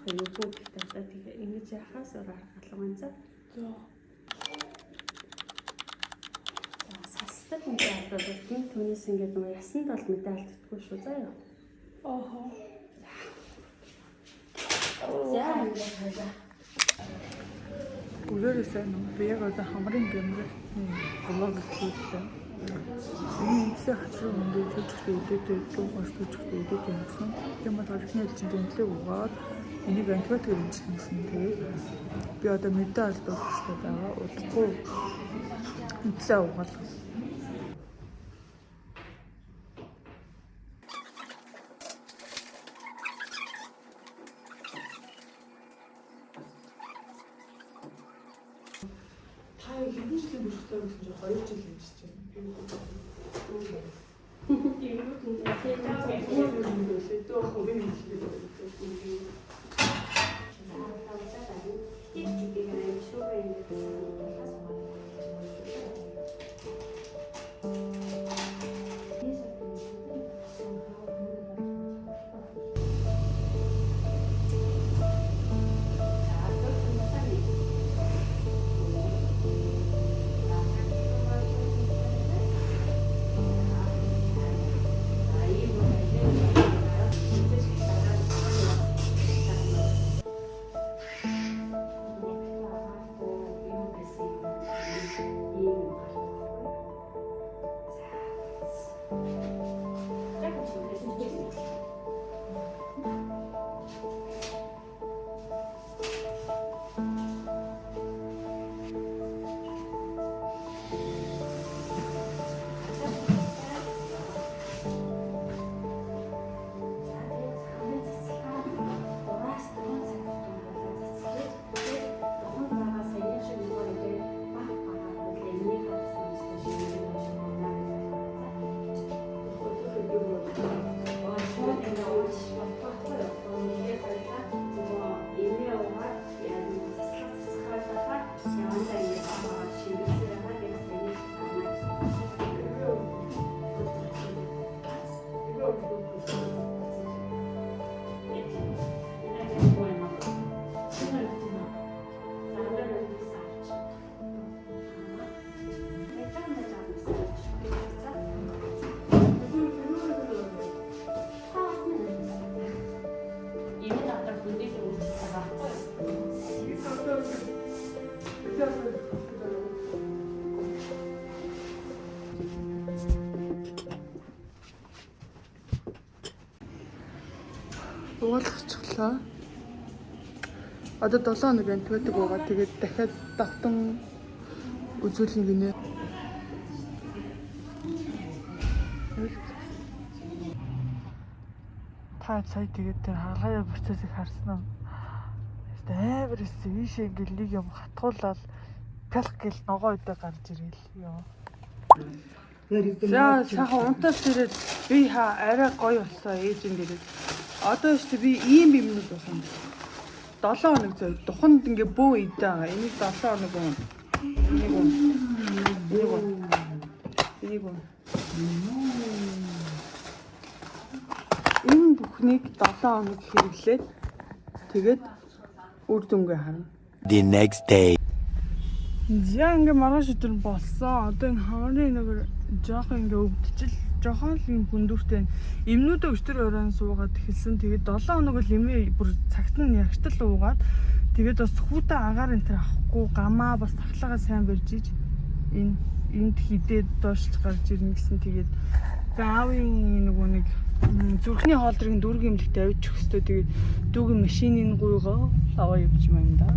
аюулгүй гэхдээ одоо тэгээ ингэж яхаас өөр арга алга байна за. За. За сасдаг мэдээ алдаад түүнээс ингээд нөгөө ясанд бол мэдээ алддаггүй шүү заа юу. Ааха. За ингээд хоёлаа. Өглөөрөө сайн уу? Би яг одоо хамрын гэмрэлтний блог хийлээ. Энэ имлэг хацруу мөнгө жүжигтэй үдээтэй дүү гос жүжигтэй үдээтэй юм гэсэн. Тийм бол орхины элчинд имлэг угаад энийг антибиотик эмчилсэн гэсэн. Тэгээд би одоо мэдээ алдах хэрэгтэй байгаа. Удахгүй имлэг угаал. Та хэдэн жилийн туршлагатай гэсэн чинь 2 жил юм чинь. Тэгэнгүүт нь Би хувийн имлэг гэдэг. Эмийн дотор хөндийн үйлчлэл байгаа байхгүй юу? Уулгачихлаа. Одоо 7 хоног антибиотик уугаад тэгээд дахиад давтан үзүүлнэ гинэ. Та сая тэгээд тэр хагалгаа процессыг харсан уу? Амар эсэ ийшээ ингээл нэг юм хатгуулаад пялх гэл ногоо өдөө гарч ирэл ёо. За сайхан унтаас ирээд би ха арай гоё болсон ээжин дээрээ. Одоо шүү дээ би ийм юмнууд болсон. 7 хоног зөө духанд ингээ бөө идэ байгаа. Энийг 7 хоног уун. Энийг уун. Энийг уун. Энийг уун. Энэ бүхнийг 7 хоног хэрэглээд тэгээд үр дүнгээ харна. The next day. За ингээ маргааш өдөр болсон. Одоо энэ хамрын нэг жоохон ингээ өвдөжл жоохон л юм хүндүүртэй. Эмнүүдээ өчтөр оройн суугаад эхэлсэн. Тэгээд 7 хоног л эмээ бүр цагт нь ягтал уугаад тэгээд бас хүүтэн агаар энэ төр авахгүй гамаа бас тахлаагаа сайн барьж иж энэ энд хідээд доошлж гарч ирнэ гэсэн. Тэгээд би аавын нөгөө нэг зүрхний хоолдрыг дүүргийн эмнэлэгт авчиж өгөх ёстой. Тэгээд дүүгийн машиныг гуйгаа аваа явж юм да.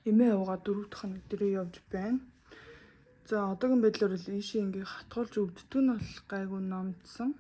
Эмээ уугаа дөрөв дахь хоног дээрээ явж байна. За одоогийн байдлаар бол ийшээ ингээ хатгуулж өвддөг нь бол гайгүй номдсон.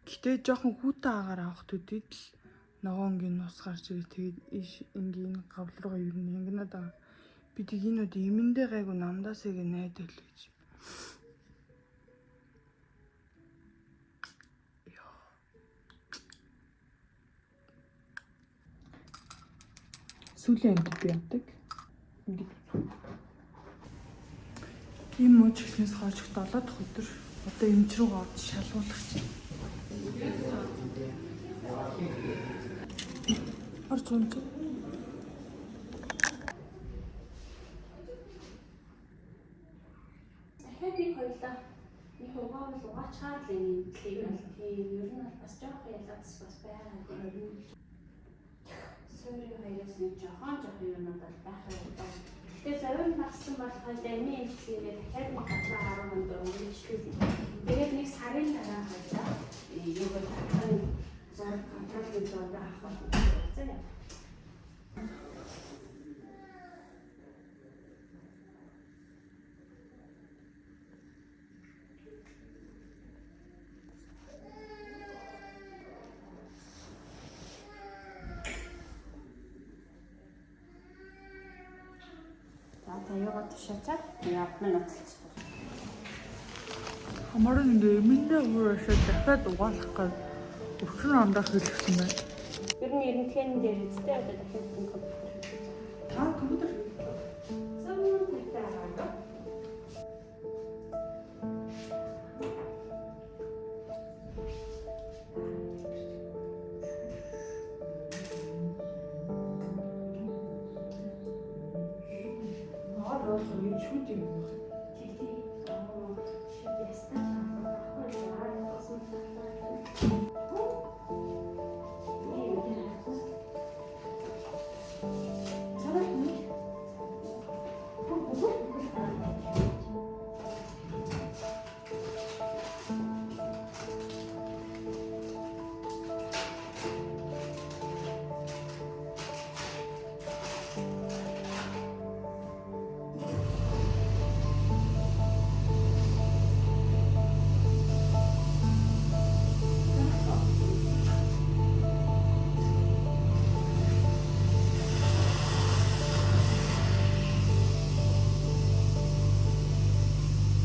Гэтэ жоохон хүүтэн агаар авах төдийд л ногоо ингээ нус гарч ирээ. Тэгээд ийш ингээ энэ гавл руугаа ер нь янгинаад байгаа. Би тийг энэ үд эмэндээ гайгүй намдаасаа гэ найдаа л гэж. Сүүлийн амьд би явдаг. Ингээд Им мууч гэснээс хойш 7 дахь өдөр одоо эмч рүү орж шалгуулах чинь. Орч юм чи. Дахиад нэг хоёлаа нэг угаавал угаачаар л энэ имдлийг бол тийм ер нь бол бас жоох ялгац бас байгаа. Суурийн хоёроос нэг жохон жохон юмнууд бол байх юм байна. Гэтэ зарим нассан бол хоёлаа эмийн эмчилгээгээ дахиад нэг 7 10 хоног үргэлжлүүлнэ. Тэгээд нэг сарын дараа хоёлаа юуг татсан зураг контролын зураг авах болно. За яа. За та юугаа тушаачаад явна нуцалчих. Хамаар нь ингээ эмэндээ хуурашаад дахиад угаалах гэж өвчин ондоо хэлсэн байна. Ер нь эрентхэн дээр үстэй одоо дахиад компьютер. Та компьютер Зүүн тавтай байгаа. Аа болохоор юм шүүд юм байна. Тий, тий. Аа, шид ястаа байхгүй яа болсон.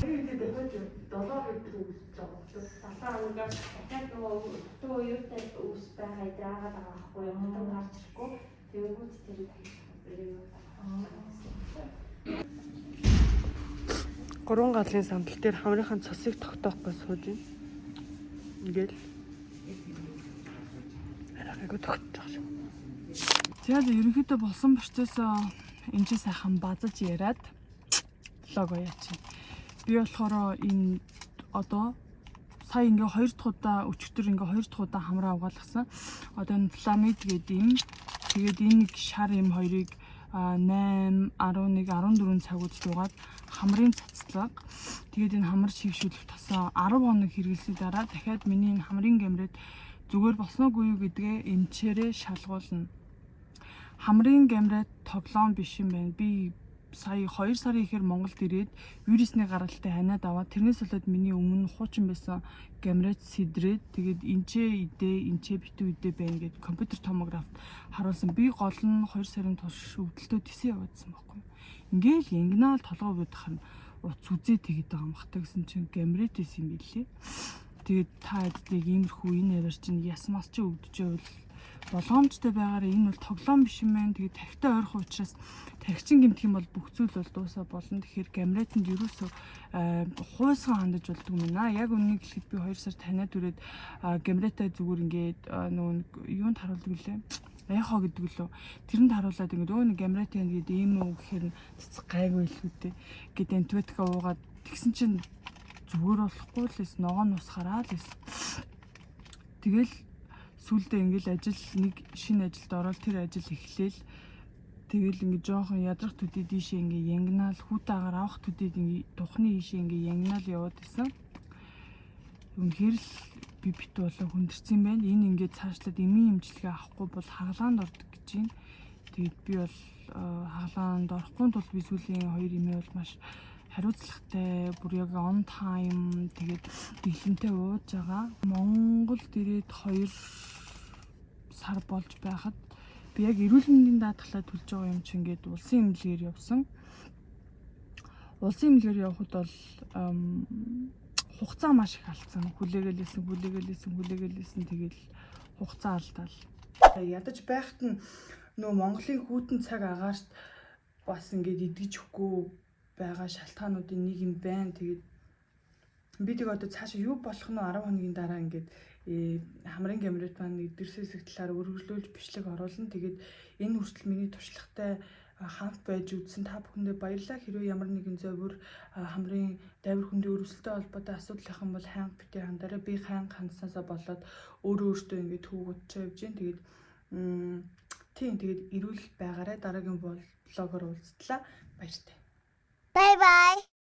Энэ дахиад 7 гэдэг үсэж байгаа юм чи. 7 хоногоос дахиад нөгөө дутуу юутай ус байгаа драагаад байгаа байхгүй юу? Дутуу гарч ирэхгүй. Тэгэнгүүт тэр юу Гурван галын сандал дээр хамрынхаа цосыг тогтоохгүй сууж байна. Ингээл арайг тогтож байгаа шүү. Тэгээд ерөнхийдөө болсон процессоо энэ ч сайхан базаж яриад лого яачих. Би болохоор энэ одоо сая ингээ хоёр дахь удаа өчигдөр ингээ хоёр дахь удаа хамраа угаалгасан. Одоо энэ фламид гэдэг юм. Тэгээд энэ нэг шар юм хоёрыг 8, 11, 14 цагууд дуугаад хамрын цацлага. Тэгээд энэ хамар шившүүлэх тосоо 10 хоног хэрэглэсний дараа дахиад миний энэ хамрын гамред зүгээр болсон уугүй юу гэдгээ эмчээрээ шалгуулна. Хамрын гамред тоглоом биш юм байна. Би сая 2 сарын ихээр Монголд ирээд вирусны гаралтай ханиад аваад тэрнээс болоод миний өмнө хуучин байсан гамред сэдрээд тэгээд энчээ идэ энчээ битүү идэ байна гэд компьютер томографт харуулсан. Би гол нь 2 сарын турш өвдөлтөө тэсээ яваадсан байхгүй юу. Ингээл янгинаал толгой будах нь уц үзээ тэгээд байгаа юм хата гэсэн чинь гамред байсан юм билээ. Тэгээд та хэддэг иймэрхүү энэ авир чинь ясмас чи өвдөж байвал болгоомжтой байгаараа энэ бол тоглоом биш юм байна. Тэгээд тархитай ойрхон учраас тархичин гэмтэх юм бол бүх зүйл бол дуусаа болно. Тэгэхээр гамретанд ерөөсөө хуйсган хандаж болдго юм байна. Яг үннийг хэлэхэд би 2 сар таниад үрээд гамретай зүгээр ингээд нөгөө нэг юунд харуулдаг лээ. Эхо гэдэг лөө. Тэрэнд харуулад ингээд өө нэг гамретай ингээд ийм үү гэхээр нь цэцэг гайгүй л үү гэд антибиотика уугаад тэгсэн чинь зүгээр болохгүй л эс ногоон нусгараа л эс. Тэгэл сүулдэ ингээл ажил нэг шинэ ажилд ороод тэр ажил эхлээл тэгэл ингээ жоохон ядрах төдий дийшээ ингээ янгинаал хүүтэй агаар авах төдийд ингээ тухны ийшээ ингээ янгинаал яваад исэн. Үнэхээр л би битүү болоо хүндэрсэн юм байна. Энэ ингээ цаашлаад эмийн эмчилгээ авахгүй бол хагалгаанд ордог гэж байна. Тэгээд би бол хагалгаанд орохгүй тул би сүүлийн хоёр эмээ бол маш хариуцлагатай бүр яг on time тэгээд дэглэмтэй ууж байгаа. Монголд ирээд 2 сар болж байхад би яг эрүүл мэндийн даатгалаа төлж байгаа юм чинь ингээд улсын эмнэлгээр явсан. Улсын эмнэлгээр явхад бол хугацаа маш их алдсан. Хүлээгэлээсэн, хүлээгэлээсэн, хүлээгэлээсэн тэгэл хугацаа алдаал. Ядаж байхад нь нөө Монголын хүйтэн цаг агаарт бас ингээд идэгж өгөхгүй байгаа шалтгаануудын нэг юм байна. Тэгээд би тэг одоо цаашаа юу болох нь 10 хоногийн дараа ингээд Хамрын геморроид маань эдгэрсэн хэсэг талаар өргөжлүүлж бичлэг оруулна. Тэгээд энэ хүртэл миний туршлагатай хамт байж үзсэн та бүхэндээ баярлалаа. Хэрвээ ямар нэгэн зовир, хамрын дайвар хөндийн өрөвсөлтэй холбоотой асуудал байх юм бол хайнга битгий хандараа. Би хайнга хандснаасаа болоод өөрөө өөртөө ингээд түүг удчаа явж гин. Тэгээд тийм, тэгээд эрүүл байгаарай. Дараагийн vlog оор уулзтлаа. Баяртай. Bye bye.